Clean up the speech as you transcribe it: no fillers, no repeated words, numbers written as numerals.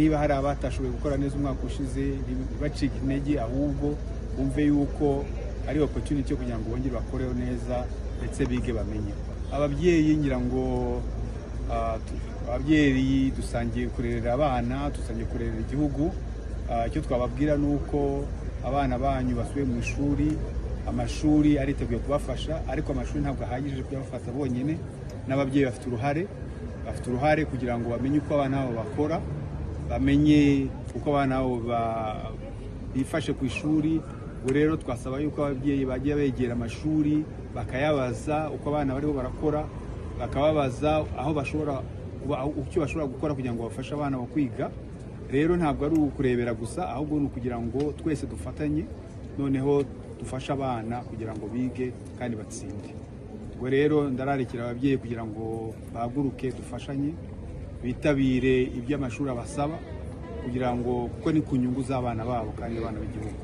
Niba hari abatashoboye gukora neza umwaka ushize, ntibacike intege, ahubwo bumve yuko ari opportunity yo kugira ngo bongere bakoreho neza, ndetse bige bamenye. Ababyeyi, ngira ngo ababyeyi dusangiye kurerera abana, dusangiye kurerera igihugu. Icyo twababwira ni uko abana banyu basubiye mu ishuri, amashuri ariteguye kubafasha, ariko amashuri ntabwo ahagije kuyabafata bonyine. N'ababyeyi bafite uruhare kugira ngo bamenye uko abana babo bakora, bamenye uko abana babo bifashe ku ishuri. Ubwo rero twasaba yuko ababyeyi bajya begera amashuri, bakayabaza uko abana bariho barakora, bakababaza aho bashobora, icyo bashobora gukora kugira ngo bafashe abana kwiga. Rero ntabwo ari ukurebera gusa, ahubwo ni ukugira ngo twese dufatanye, noneho dufashe abana kugira ngo bige kandi batsinde. Ubwo rero ndararikira ababyeyi kugira ngo bahaguruke, dufashanye, bitabire ibyo amashuri abasaba, kugira ngo, kuko ni ku nyungu z'abana babo kandi abana b'igihugu.